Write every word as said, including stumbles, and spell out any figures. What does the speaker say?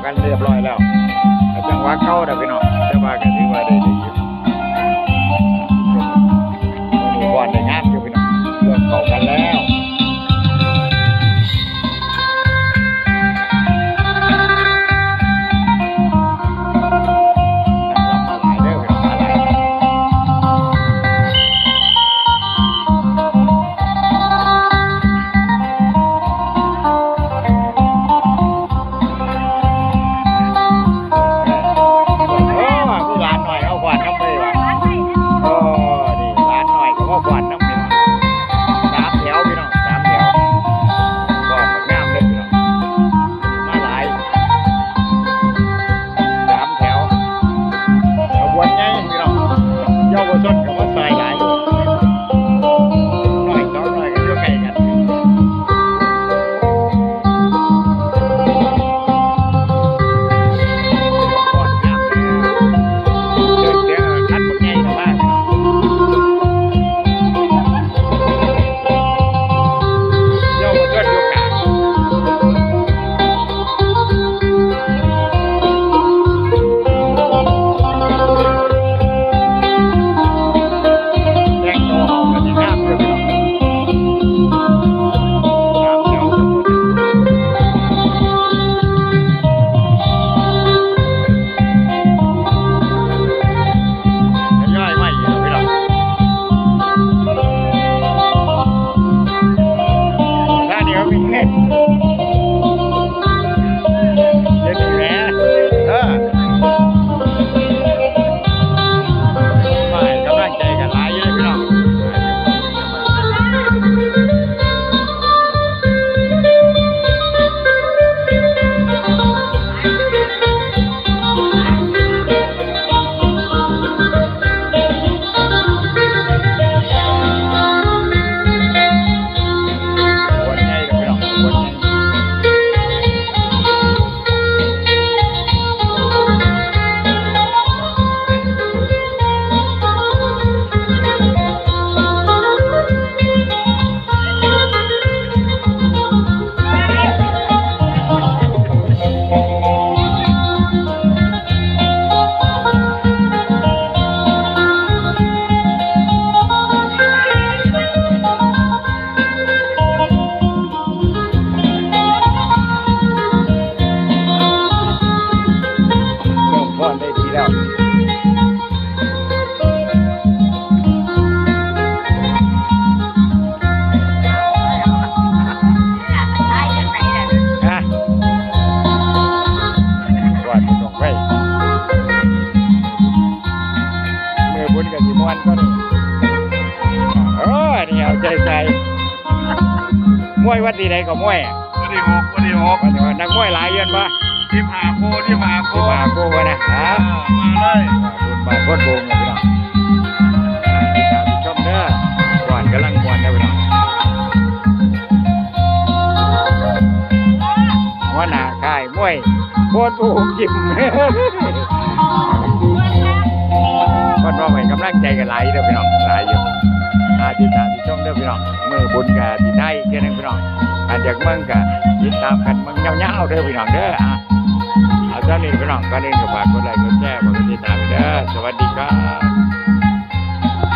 กันเรียบร้อยแล้ว จังหวะเก่าเด้อพี่น้อง แต่ว่าก็ถือว่าได้ดีอยู่ วันนี้ก่อนได้งามอยู่พี่น้อง เริ่มเข้ากันแล้ว มาหลายเด้อพี่น้อง มาหลาย โอ้ มีหลานหน่อยเอาขวานนำเลยว่ะ โอ้ นี่หลานหน่อยก็เอาขวานนำพี่น้อง สามแถวพี่น้อง สามแถว ขวานบักงามเลยพี่น้อง มาหลาย สามแถว ขบวนใหญ่พี่น้อง เยาวชนก็มาซอยหลาย หน่อยสองหน่อยก็อยู่ใกล้กัน ทยอยมาอีกแล้วพี่น้อง ท่านี้เขามีเงิน เดี๋ยวนี้แหม เออ มาให้กำลังใจกันหลายอยู่เลยพี่น้อง เริ่มฟ้อนได้ทีแล้ว ฮะ ว่าสิต้องไป มือบุญก็สิม่วนกว่านี้ เออ นี่เอาใจใส่ มวยวันที่ใดก็มวยอะ วันที่หก วันที่หก วันที่หก นักมวยหลายอยู่บ่ สิบห้าคู่ สิบห้าคู่ สิบห้าคู่วะนะ อ่า เออ มาเลย บุญบาทโคตรโกงเลยพี่น้อง ติดตามชมเด้อ ก่อนกำลังม่วนนะพี่น้อง หัวหน้าค่ายมวยโคตรโกงยิม เพิ่นว่าให้กำลังใจกันหลายเด้อพี่น้อง หลายอยู่ อ่า ติดตามชมเด้อพี่น้อง มื้อบุญก็สิได้อีกเทื่อหนึ่งพี่น้อง อันจากเมืองก็ติดตามกันเมืองยาวๆเด้อพี่น้องเด้อ อ่ะ เอาเท่านี้พี่น้อง ก่อนอื่นก็ฝากกดไลค์ กดแชร์ กดติดตามเด้อ สวัสดีครับ